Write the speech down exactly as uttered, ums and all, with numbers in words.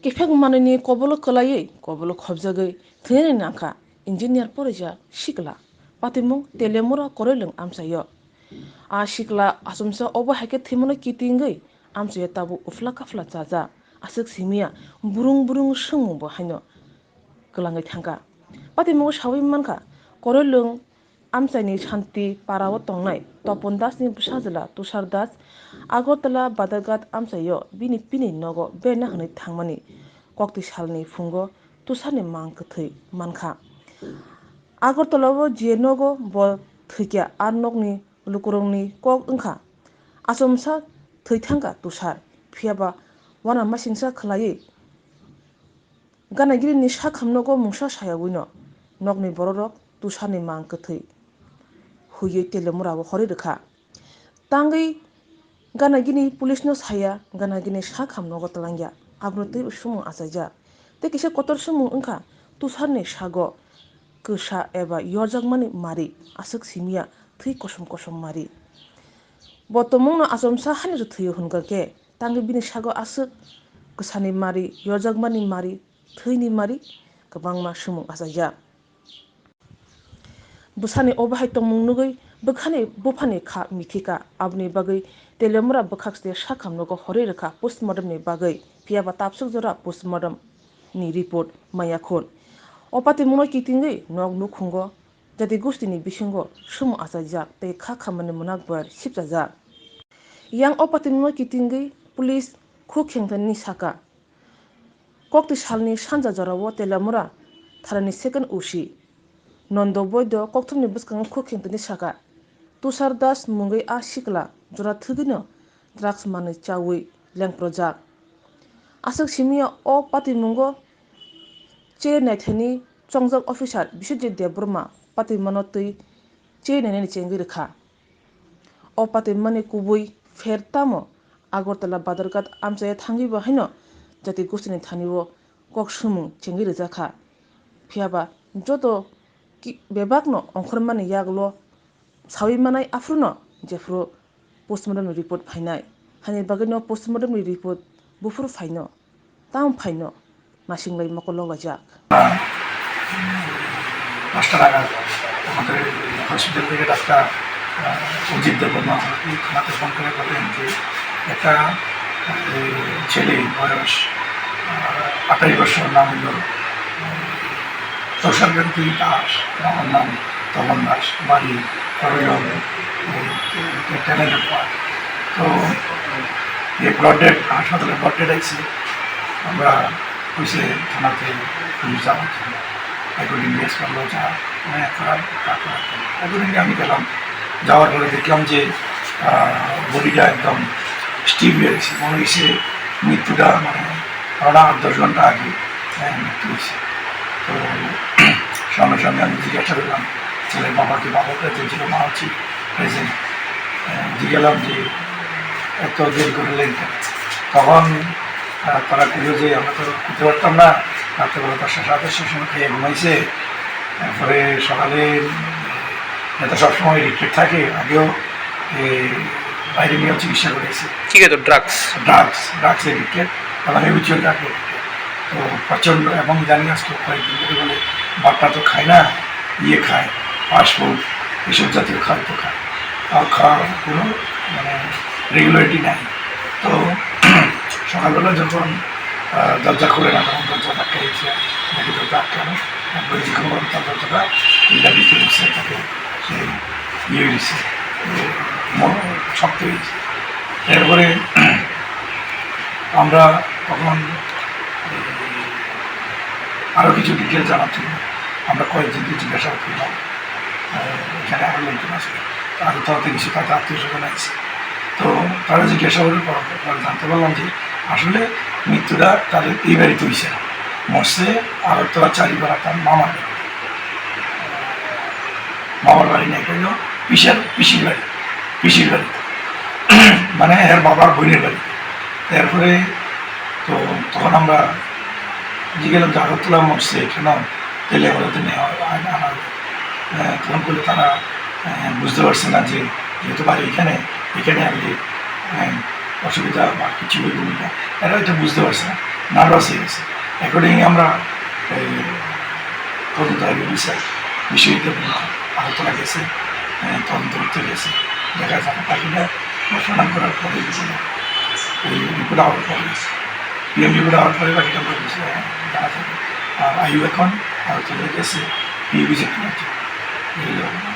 Kiphek manwini kobolo kwlaiwi kobolo khobjagwi thwinani nangkha engineer porijak sikla, patimung Telemura Koroilwng amchaio. A sikla achomsa obo hai khe thwimano kitingwi amchaio tabuk uphla kaphla chajak, aswk simiya burung burung swngmungbo haino kwlangwi thangkha. Patimungo sawi mankha, Koroilwng amchaini Shanti Parao tongnai Topon Dasni bwsajwla Tushar Das Agartala Badharghat amchaio bini bini nogo berna hwnwi thangmani koktwi salni phungo Tusharni mang kwthwi mankha. Agartalao je nogo bo thwikha, a nokni lukurokni kok wngkha, achomsa thwi thangkha Tushar, phiyaba uanamasingcha khwlaiwi Ganagirini sakhamnogo mungsa sayawino nokni bororok Tusharni mang kwthwi huiwi Telemurao horwi rwkha. Tangwi ganagini police no saya, ganagini sakhamnogo twlangya, abono teibo sumung achaijak. Tei kisa kotor sumung wngkha Tusharni sago kwsa eba yorjakmani mari, aswk simiya thwi kosom kosom mari. Bo tongmungno achomsa haino thwio hwnkha khe, tangwi bini sago aswk kwsani mari, yorjakmani mari, thwini mari kwbangma sumung achaijak. Bwsani obo hai tongmung nugwi bwkhani buphani kha mithikha, aboni bagwi Telemura bwkhakste sakhamnogo horwi rwkha postmortemni bagwi, phiyaba tabswk jora postmortemni report maya khun. O patimungno kitingwi nok nukhungo jati gostini bisingo sumung achaijak tei kha khamani mwnak bar sipchajak. Yang o patimungno kitingwi police khuk khengthani saka, koktwi salni sanja jorao Telemura tharani second O C Nondo Boido kokthumni bwskango khuk khengthani saka, Tushar Das mungwi a sikla jora thwgwino drugs manwi chawi lengprojak. Aswk simiya o patimungo che naithani chongjak officer Biswajit Debbarma patimano twi che nainani chengwi rwkha. O patimani kubui pher tamo Agartala Badharghat amchaya thangwi bo haino jati gostini thanio kok sumung chengwi rwjakha. Phiyaba joto ki-, bebakno ongkhormani yagulo sawi manai aphruno jephru postmortem report phainai. Hani bagwino postmortem report buphuru phaino. Tamo phaino nasinglai mokol loklaijak. পাঁচটা নাগাদ আমাদের হসপিটাল থেকে ডাক্তার, আহ, অজিত দেববর্মা থানাতে ফোন করে বলেন যে একটা, আহ, এই ছেলে বয়স, আহ, আঠাশ বছর, নাম হলো, আহ, তুষারকান্তি দাস, বাবার নাম তপন দাস, বাড়ি করইল, এই, এই, এই, টেনেন্ট পাড়া। তো এই ব্লড ডেড, হাসপাতালে ব্লড ডেড আইছে। আমরা কইছে থানাতে পুলিশ যাওয়ার জন্য। অ্যাকর্ডিংলি আজকে আমরা যা, মানে, করার, তা করার জন্য। অ্যাকর্ডিংলি আমি গেলাম। যাওয়ার পরে দেখলাম যে, আহ, বডিটা একদম স্টিফ হয়ে গেছে। মনে হয়েছে মৃত্যুটা, মানে, আমরা আট দশ ঘন্টা আগে, হ্যাঁ, মৃত্যু হয়েছে। তো সঙ্গে সঙ্গে আমি জিজ্ঞাসা করলাম, ছেলের বাবাকে, বাবা প্রেজেন্ট ছিল, মা হচ্ছে প্রেজেন্ট। আহ, জিজ্ঞাসা করলাম যে, "এত দেরি করে এলেন কেন?" তখন, আহ, তারা কইল যে, "আমরা তো করতে পারতাম না, রাত্রেবেলা দশটা, সাড়ে দশটার সময় খেয়ে ঘুমাইছে, তারপরে সকালে, উম, এটা সবসময় এডিক্টেড থাকে, আগেও, এ, বাইরে নিয়েও চিকিৎসা করেছে।" কি খেত? ড্রাগস? ড্রাগস, ড্রাগস এডিক্টেড, এবং হ্যাবিচুয়াল ড্রাগ এডিক্টেড। তো প্রচণ্ড, এবং জানি আজকে কয়েকদিন ধরে বলে, "ভাতটা তো খায় না, ইয়ে খায়, ফাস্ট ফুড, এসব জাতীয় খাদ্য খায়, তাও খাওয়ার কোনো, মানে, রেগুলারিটি নাই।" তো সকালবেলা যখন, আহ, দরজা খুলে না, তখন দরজা ধাক্কা দিয়েছে, নাকি দরজা আটকানো, একবার যখন বন্ধ, তার দরজাটা খুলে দিতে হচ্ছে তাকে, সে ইয়ে হয়েছে, মন শক্ত হয়েছে। এরপরে আমরা তখন, এই, আরো কিছু ডিটেল জানার জন্য আমরা কয়েকজনকে জিজ্ঞাসা করলাম। আহ, এখানে আরো লোকজন আছে, আরো তাদের কিছু তাদের আত্মীয় স্বজন আছে। তো তারা জিজ্ঞাসা করার পর, পরে জানতে পারলাম যে আসলে মৃত্যুটা তাদের এই বাড়িতে হয়েছে না, মরছে আগরতলা চারিপাড়া তার মামার বাড়ি। মামার বাড়ি না, এটা হলো পিসার, পিসির বাড়ি, পিসির বাড়ি। মানে এর বাবার বোনের বাড়ি। এরপরে তো তখন আমরা জিজ্ঞেস করলাম যে আগরতলা মরছে কেন, তাহলে ওরা তো নেওয়া হয়, আনা, আনা হয়। আহ, তখন বলে তারা, আহ, বুঝতে পারছে না যে যেহেতু বাড়ি এখানে, এখানে আর কি, আহ, অসুবিধা বা কিছু হইব না। এরা হয়তো বুঝতে পারছে না। নার্ভাস হয়ে গেছে। অ্যাকর্ডিংলি আমরা এই তদন্ত আগে বিষয়, বিষয়টা আগরতলা গেছে, আহ, তদন্ত করতে গেছে, দেখা যাক বাকিটা পোস্টমর্টম করার পরে বিষয়টা এই রিপোর্ট আওয়ার পরে, পিএম রিপোর্ট আওয়ার পরে বাকিটা আমরা বিষয়ে জানা যাবে। আর আইইউ এখন আগরতলা গেছে, পিএম ভিজিট করার জন্য। এই হলো